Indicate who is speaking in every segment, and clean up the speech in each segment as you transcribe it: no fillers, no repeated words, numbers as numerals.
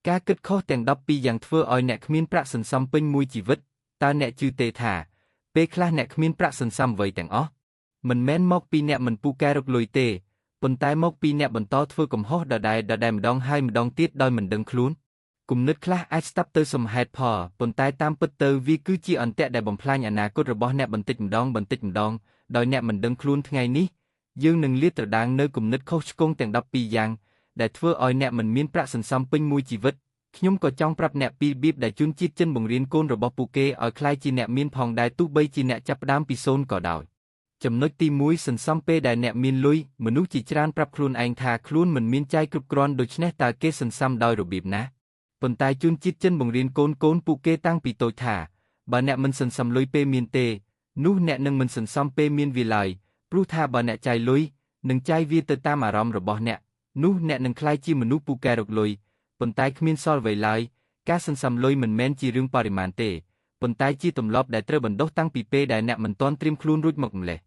Speaker 1: ការគិតខុសទាំង12យ៉ាងធ្វើឲ្យអ្នកគ្មានប្រាក់សន្សំពេញមួយជីវិតតើអ្នកជឿទេថាពេលខ្លះអ្នកគ្មានប្រាក់សន្សំអ្វីទាំងអស់មិនមែនមកពីអ្នកមិនពូកែរកលុយទេប៉ុន្តែមកពីអ្នកបន្តធ្វើកំហុសដដែលៗម្ដងហើយម្ដងទៀតដោយមិនដឹងខ្លួនគំនិតខ្លះអាចស្ដាប់ទៅសមហេតុផលប៉ុន្តែតាមពិតទៅវាគឺជាអន្ទាក់ដែលបំផ្លាញអនាគតរបស់អ្នកបន្តិចម្ដងបន្តិចម្ដងដោយអ្នកមិនដឹងខ្លួនថ្ងៃនេះយើងនឹងលាតត្រដាងនៅគំនិតខុសឆ្គងទាំង12យ៉ាងដែលធ្វើឲ្យអ្នកមិនមានប្រាក់សន្សំពេញមួយជីវិតខ្ញុំក៏ចង់ប្រាប់អ្នកពីរបៀបដែលជនជាតិចិនបង្រៀនកូនរបស់ពួកគេឲ្យក្លាយជាអ្នកមានផងដែរទោះបីជាអ្នកចាប់ផ្ដើមពីសូន្យក៏ដោយចំណុចទី1សន្សំពេលដែលអ្នកមានលុយមនុស្សជាច្រើនប្រាប់ខ្លួនឯងថាខ្លួនមិនមានចាយគ្រប់គ្រាន់ដូច្នេះតើគេសន្សំដោយរបៀបណាប៉ុន្តែជនជាតិចិនបង្រៀនកូនពួកគេតាំងពីតូចថាបើអ្នកមិនសន្សំលុយពេលមានទេនោះអ្នកនឹងមិនសន្សំពេលមានវាឡើយព្រោះថាបើអ្នកចាយលុយនឹងចាយវាទៅតាមអារម្មណ៍របស់អ្នកនោះអ្នកនឹងក្លាយជាមនុស្សពូកែរកលុយប៉ុន្តែគ្មានសល់អ្វីឡើយការសន្សំលុយមិនមែនជារឿងបរិមាណទេប៉ុន្តែជាទម្លាប់ដែលត្រូវបណ្ដុះតាំងពីពេលដែលអ្នកមិនទាន់ត្រៀមខ្លួនរួចមកម្ល៉េះ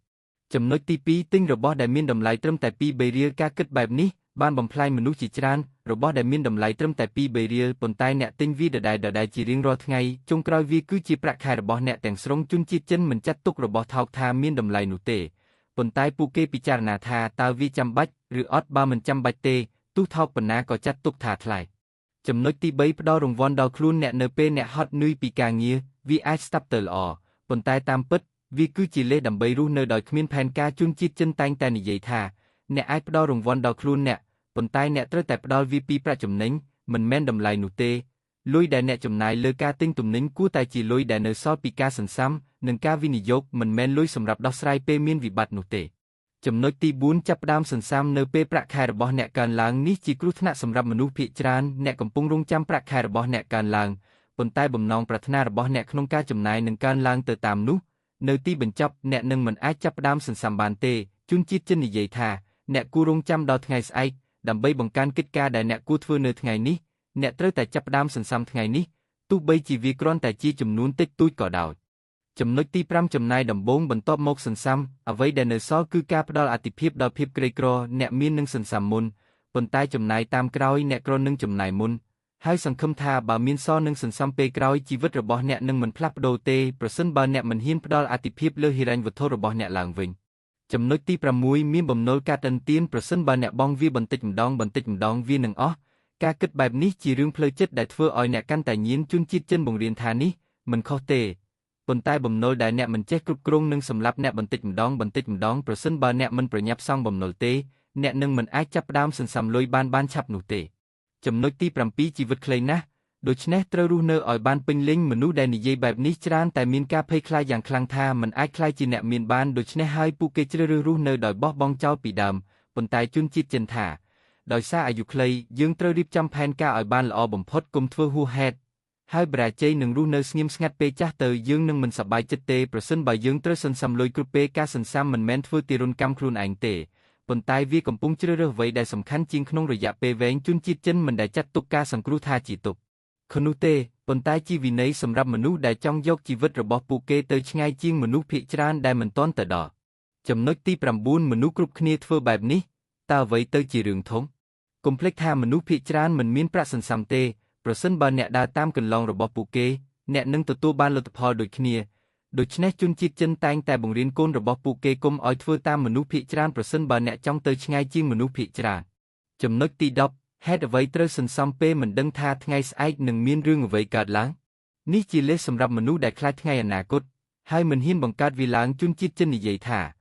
Speaker 1: ចំណុចទី2ទិញរបស់ដែលមានតម្លៃត្រឹមតែ2 3រៀលការគិតបែបនេះបានបំផ្លាញមនុស្សជាច្រើនរបស់ដែលមានតម្លៃត្រឹមតែ2 3រៀលប៉ុន្តែអ្នកទិញវាដដែលៗជារៀងរាល់ថ្ងៃចុងក្រោយវាគឺជាប្រាក់ខែរបស់អ្នកទាំងស្រុងជនជាតិចិនមិនចាត់ទុករបស់ថោកថាមានតម្លៃនោះទេប៉ុន្តែពួកគេពិចារណាថាតើវាចាំបាច់ឬអត់បើមិនចាំបាច់ទេទោះថោកប៉ុណ្ណាក៏ចាត់ទុកថាថ្លៃចំណុចទី3ផ្ដល់រង្វាន់ដល់ខ្លួនអ្នកនៅពេលអ្នកហត់នឿយពីការងារវាអាចស្ដាប់ទៅល្អប៉ុន្តែតាមពិតវាគឺជាលេសដើម្បីរស់នៅដោយគ្មានផែនការជនជាតិចិនតែងតែនិយាយថាអ្នកអាចផ្ដល់រង្វាន់ដល់ខ្លួនអ្នកប៉ុន្តែអ្នកត្រូវតែផ្ដល់វាពីប្រាក់ចំណេញមិនមែនតម្លៃនោះទេលុយដែលអ្នកចំណាយលើការទិញទំនិញគួរតែជាលុយដែលនៅសល់ពីការសន្សំនិងការវិនិយោគមិនមែនលុយសម្រាប់ដោះស្រាយពេលមានវិបត្តិនោះទេចំណុចទី4ចាប់ផ្ដើមសន្សំនៅពេលប្រាក់ខែរបស់អ្នកកើនឡើងនេះជាគ្រោះថ្នាក់សម្រាប់មនុស្សភាគច្រើនអ្នកកំពុងរង់ចាំប្រាក់ខែរបស់អ្នកកើនឡើងប៉ុន្តែបំណងប្រាថ្នារបស់អ្នកក្នុងការចំណាយនឹងកើនឡើងទៅតាមនោះនៅទីបញ្ចប់អ្នកនឹងមិនអាចចាប់ផ្ដើមសន្សំបានទេជនជាតិចិននិយាយថាអ្នកគួររង់ចាំដល់ថ្ងៃស្អែកដើម្បីបង្កើនកិច្ចការដែលអ្នកគួរធ្វើនៅថ្ងៃនេះអ្នកត្រូវតែចាប់ផ្ដើមសន្សំថ្ងៃនេះទោះបីជាវាគ្រាន់តែជាចំនួនតិចតួចក៏ដោយចំណុចទី5ចំណាយដំបូងបន្ទាប់មកសន្សំអ្វីដែលនៅសល់គឺការផ្ដល់អាទិភាពដល់ភាពក្រីក្រអ្នកមាននឹងសន្សំមុនប៉ុន្តែចំណាយតាមក្រោយអ្នកក្រនឹងចំណាយមុនហើយសង្ឃឹមថាបើមានសល់នឹងសន្សំពេលក្រោយជីវិតរបស់អ្នកនឹងមិនផ្លាស់ប្ដូរទេប្រសិនបើអ្នកមិនហ៊ានផ្ដល់អាទិភាពលើហិរញ្ញវត្ថុរបស់អ្នកឡើងវិញចំណុចទី6មានបំណុលកាត់ឥណទានប្រសិនបើអ្នកបង់វាបន្តិចម្ដងបន្តិចម្ដងវានឹងអស់ការគិតបែបនេះជារឿងផ្លូវចិត្តដែលធ្វើឲ្យអ្នកកាន់តែញៀនជនជាតិចិនបង្រៀនថានេះមិនខុសទេប៉ុន្តែបំណុលដែលអ្នកមិនចេះគ្រប់គ្រងនឹងសម្លាប់អ្នកបន្តិចម្ដងបន្តិចម្ដងប្រសិនបើអ្នកមិនប្រញាប់សងបំណុលទេអ្នកនឹងមិនអាចចាប់ផ្ដើមសន្សំលុយបានឆាប់នោះទេចំណុចទី7ជីវិតខ្លីណាស់ដូច្នេះត្រូវរស់នៅឲ្យបានពេញលេញមនុស្សដែលនិយាយបែបនេះច្រើនតែមានការភ័យខ្លាចយ៉ាងខ្លាំងថាមិនអាចក្លាយជាអ្នកមានបានដូច្នេះហើយពួកគេជ្រើសរើសរស់នៅដោយបោះបង់ចោលពីដើមប៉ុន្តែជនជាតិចិនថាដោយសារអាយុខ្លីយើងត្រូវរៀបចំផែនការឲ្យបានល្អបំផុតកុំធ្វើហួសហេតុហើយបរាជ័យនឹងរស់នៅស្ងៀមស្ងាត់ពេលចាស់ទៅយើងនឹងមិនសប្បាយចិត្តទេប្រសិនបើយើងត្រូវសន្សំលុយគ្រប់ពេលការសន្សំមិនមែនធ្វើទារុណកម្មខ្លួនឯងទេប៉ុន្តែវាកំពុងជ្រើសរើសអ្វីដែលសំខាន់ជាងក្នុងរយៈពេលវែងជនជាតិចិនមិនដែលចាត់ទុកការសង្គ្រោះថាជាទុក្ខនោះទេប៉ុន្តែជាវិន័យសម្រាប់មនុស្សដែលចង់យកជីវិតរបស់ពួកគេទៅឆ្ងាយជាងមនុស្សភាគច្រើនដែលមិនទាន់ទៅដល់ចំណុចទី9មនុស្សគ្រប់គ្នាធ្វើបែបនេះតើអ្វីទៅជារឿងធំកុំភ្លេចថាមនុស្សភាគច្រើនមិនមានប្រាក់សន្សំទេប្រសិនបើអ្នកដើរតាមកន្លងរបស់ពួកគេអ្នកនឹងទទួលបានលទ្ធផលដូចគ្នាដូច្នេះជនជាតិចិនតែងតែបង្រៀនកូនរបស់ពួកគេកុំឲ្យធ្វើតាមមនុស្សភាគច្រើនប្រសិនបើអ្នកចង់ទៅឆ្ងាយជាងមនុស្សភាគច្រើនចំណុចទី10ហេតុអ្វីត្រូវសន្សំពេលមិនដឹងថាថ្ងៃស្អែកនឹងមានរឿងអ្វីកើតឡើងនេះជាលេសសម្រាប់មនុស្សដែលខ្លាចថ្ងៃអនាគតហើយមិនហ៊ានបង្កើតវាឡើងជនជាតិចិននិយាយថា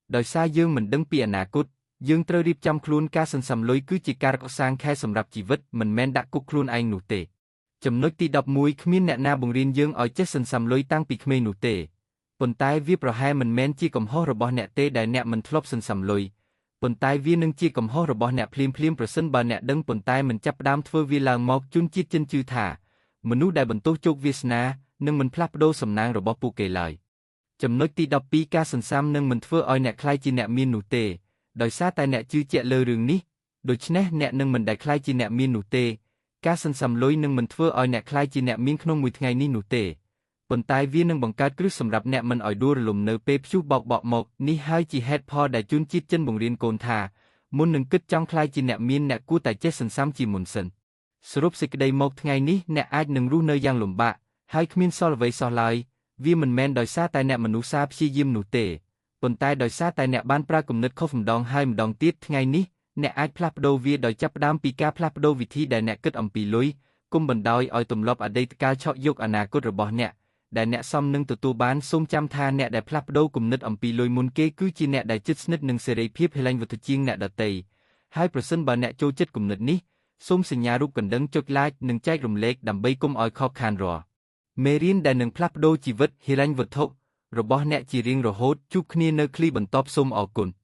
Speaker 1: ដោយសារយើងមិនដឹងពីអនាគតយើងត្រូវរៀបចំខ្លួនការសន្សំលុយគឺជាការកសាងខែសម្រាប់ជីវិតមិនមែនដាក់គុកខ្លួនឯងនោះទេចំណុចទី11គ្មានអ្នកណាបង្រៀនយើងឲ្យចេះសន្សំលុយតាំងពីក្មេងនោះទេប៉ុន្តែវាប្រហែលមិនមែនជាកំហុសរបស់អ្នកទេដែលអ្នកមិនធ្លាប់សន្សំលុយប៉ុន្តែវានឹងជាកំហុសរបស់អ្នកភ្លាមៗប្រសិនបើអ្នកដឹងប៉ុន្តែមិនចាប់ផ្ដើមធ្វើវាឡើងមកជនជាតិចិនជឿថាមនុស្សដែលបន្ទោសជោគវាសនានឹងមិនផ្លាស់ប្ដូរសំណាងរបស់ពួកគេឡើយចំណុចទី12ការសន្សំនឹងមិនធ្វើឲ្យអ្នកក្លាយជាអ្នកមាននោះទេដោយសារតែអ្នកជឿជាក់លើរឿងនេះដូច្នេះអ្នកនឹងមិនដែលក្លាយជាអ្នកមាននោះទេការសន្សំលុយនឹងមិនធ្វើឲ្យអ្នកក្លាយជាអ្នកមានក្នុងមួយថ្ងៃនេះនោះទេប៉ុន្តែវានឹងបង្កើតគ្រឹះសម្រាប់អ្នកមិនឲ្យដួលរលំនៅពេលព្យុះបោកបក់មកនេះហើយជាហេតុផលដែលជនជាតិចិនបង្រៀនកូនថាមុននឹងគិតចង់ក្លាយជាអ្នកមានអ្នកគួរតែចេះសន្សំជាមុនសិន។ សរុបសេចក្តីមកថ្ងៃនេះអ្នកអាចនឹងរស់នៅយ៉ាងលំបាកហើយគ្មានសល់អ្វីសោះឡើយវាមិនមែនដោយសារតែអ្នកមនុស្សសាព្យាយាមនោះទេប៉ុន្តែដោយសារតែអ្នកបានប្រើគំនិតខុសម្ដងហើយម្ដងទៀតថ្ងៃនេះអ្នកអាចផ្លាស់ប្ដូរវាដោយចាប់ផ្ដើមពីការផ្លាស់ប្ដូរវិធីដែលអ្នកគិតអំពីលុយគុំបណ្ដោយឲ្យទម្លាប់អតីតកាលឆក់យកអនាគតរបស់អ្នកដែលអ្នកសមនឹងទទួលបានសូមចាំថាអ្នកដែលផ្លាស់ប្ដូរគំនិតអំពីលុយមុនគេគឺជាអ្នកដែលជិតស្និទ្ធនឹងសេរីភាពហិរញ្ញវត្ថុជាងអ្នកដទៃហើយប្រសិនបើអ្នកចូលចិត្តគំនិតនេះសូមសញ្ញារូបកណ្ដឹងចុច Like និងចែករំលែកដើម្បីកុំឲ្យខកខានរាល់មេរៀនដែលនឹងផ្លាស់ប្ដូរជីវិតហិរញ្ញវត្ថុរបស់អ្នកជារៀងរហូតជួបគ្នានៅឃ្លីបន្ទាប់សូមអរគុណ។